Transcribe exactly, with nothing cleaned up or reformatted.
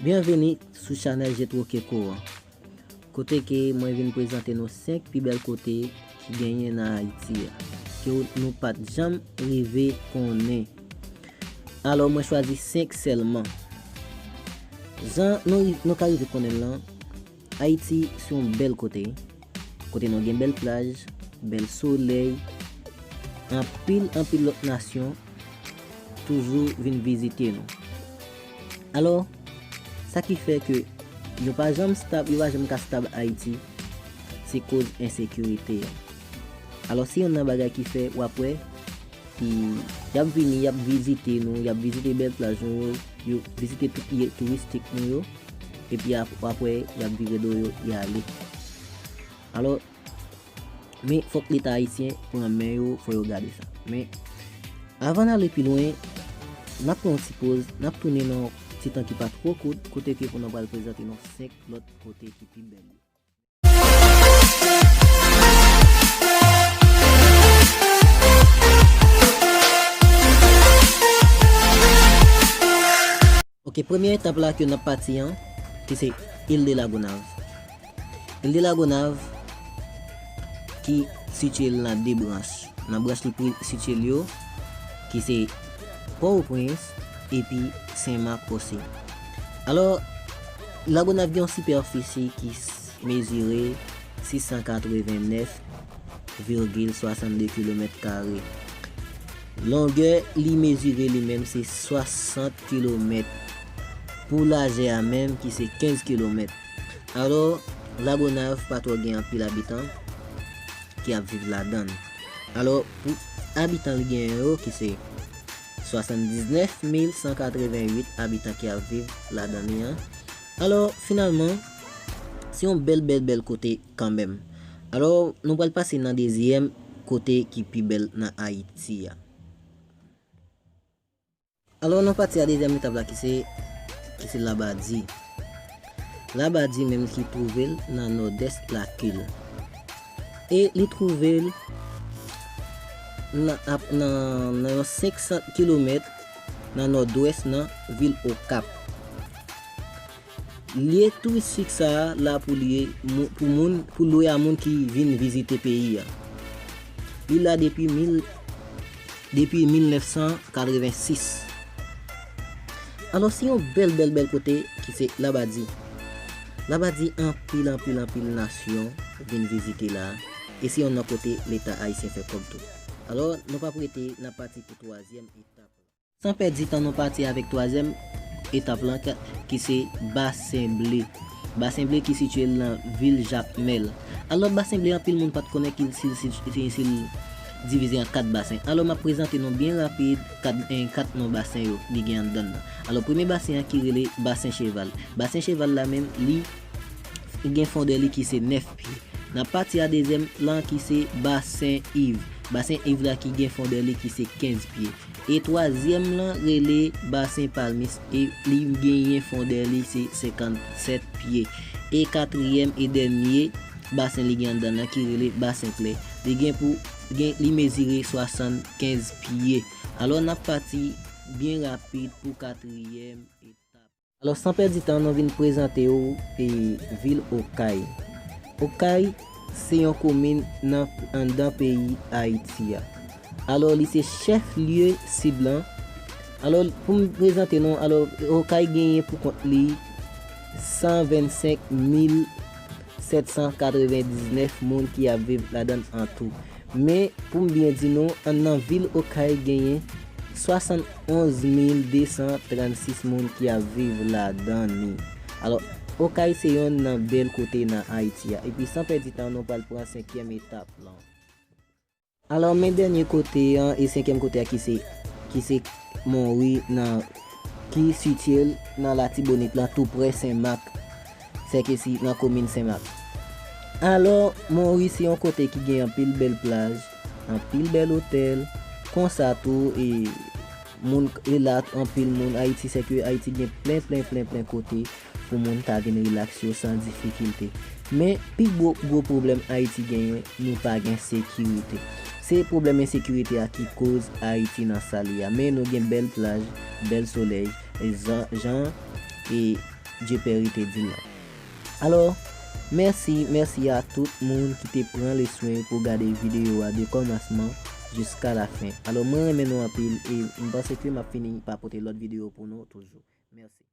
Byenveni sou chanèl Jetro Keko an, kote ke mwen vin prezante nou senk pi bèl kote ki genyen nan Ayiti a, ke w- nou pa t janm rive konnen. Alò, mwen chwazi senk sèlman. Jan nou, nou ka rive konnen l lan, Ayiti se yon bèl kote, kote nou gen bèl plaj, bèl solèy, anpil, anpil lòt nasyon toujou vin vizite nou. Alò, sa ki fè ke yo pa janm stab, yo pa janm ka stab Ayiti, se koz ensekirite a. Alò, se youn nan bagay ki fè w ap wè, ki, y ap vini, y ap vizite nou, y ap vizite bèl plaj nou yo, yo vizite tout lye touristik nou yo, epi ap- w ap wè, y ap vire do yo, y ale. Alò, men fòk Leta ayisyen pran men yo, fò yo gade sa. Men, avan n ale pi lwen, n ap pran yon ti poz, n ap tounen nan yon ti tan ki pa twò kout, kote ke pou nou pral prezante nou senk lòt kote ki pi bèl yo. Ok, premye etap la ke n ap pati an, ki se Il de Lagonav. Il de Lagonav, ki sitiye l nan de branch. Nan branch li pri- sitiye l yo, ki se Pòtoprens epi Senmak osi. Alò, Lagonav gen yon sipèfisi ki s- mezire sis san katreven nèf virgil swasannde kilomèt kare. Longè li mezire li menm se swasant kilomèt. Pou lajè a menm ki se kenz kilomèt. Alò, Lagonav pa twò gen anpil abitan ki ap viv ladan l. Alò, pou abitan li genyen yo, ki se swasanndiznèf mil san katreven uit abitan ki ap viv ladan li an. Alò, finalman, se yon bèl, bèl, bèl kote kanmenm. Alò, nou pral pase nan dezyèm kote ki pi bèl nan Ayiti a. Alò, nou pati a dezyèm etap la ki se, ki se Labadi. Labadi menm ki twouve l nan nòdès Lakil. E li twouve l nan, ap- nan, nan yon senk san kilomèt nan nòdwès nan vil Okap. Lye touristik sa a la pou lye mou- pou moun, pou lwe a moun ki vin vizite peyi a. Li la depi mil, depi mil nèf san katreven sis. Alò, se yon bèl, bèl, bèl kote ki se Labadi. Labadi anpil, anpil, anpil nasyon vin vizite la. E se yon nan kote Leta ayisyen fè kòb tou. Alò, nou p ap rete, n ap pati pou twazyèm etap. San pèdi tan, nou pati avèk twazyèm etap lan, ka- ki se Basen Ble. Basen Ble ki sitiye l nan vil Jakmèl. Alò, Basen Ble, anpil moun pa t konnen ki si, si, si, si l divize an kat basen. Alò, m ap prezante nou byen rapid kat, en, kat non basen yo li gen anndan l lan. Alò, premye basen an ki rele Basen Cheval. Basen Cheval la menm, li gen fondè li ki se nèf pye. N ap pati a dezyèm lan ki se Basen Iv. Basen Iv la ki gen fondè li ki se kenz pye. E twazyèm lan rele Basen Palmis e li genyen fondè li se senkannsèt pye. E katriyèm e dènye basen li gen anndan l lan ki rele Basen Klè. Li gen pou, gen, li mezire swasannkenz pye. Alò, n ap pati byen rapid pou katriyèm etap. Alò, san pèdi tan, nou vin prezante w, e, vil Okay. Okay se yon komin nan, anndan peyi Ayiti a. Alò, li se chèf lye sid lan. Alò, pou m prezante nou, alò, Okay genyen pou kont li san vennsenk mil sèt san katrevendiznèf moun ki ap viv ladan l an tou. Men, pou m byen di nou, an nan vil Okay genyen swasannonz mil de san trannsis moun ki ap viv ladan li. Alò, Okay se yonn nan bèl kote nan Ayiti a. Epi, san pèdi tan, nou pral pran senkyèm etap lan. Alò, men dènye kote an e senkyèm kote a ki se, ki se Monwi nan, ki sitiye l nan Latibonit lan, tou prè Senmak. Sèke si nan komin Senmak. Alò, Monwi se yon kote ki gen anpil bèl plaj, anpil bèl otèl, konsa tou, e moun, e la anpil moun Ayiti, sèke Ayiti gen plen, plen, plen, plen kote pou moun ta vin rilaks yo san difikilte. Men, pi gwo, gwo pwoblèm Ayiti genyen, nou pa gen sekirite. Se pwoblèm ensekirite a ki koz Ayiti nan sa li a. Men nou gen bèl plaj, bèl solèy, e zan- jan, e Dye Pè te di l lan. Alò, mèsi, mèsi a tout moun ki te pran leswen pou gade videyo a de kòmansman jiska lafen. Alò, mwen renmen nou anpil e m panse ke m ap fini pa pote lòt videyo pou nou toujou. Mèsi.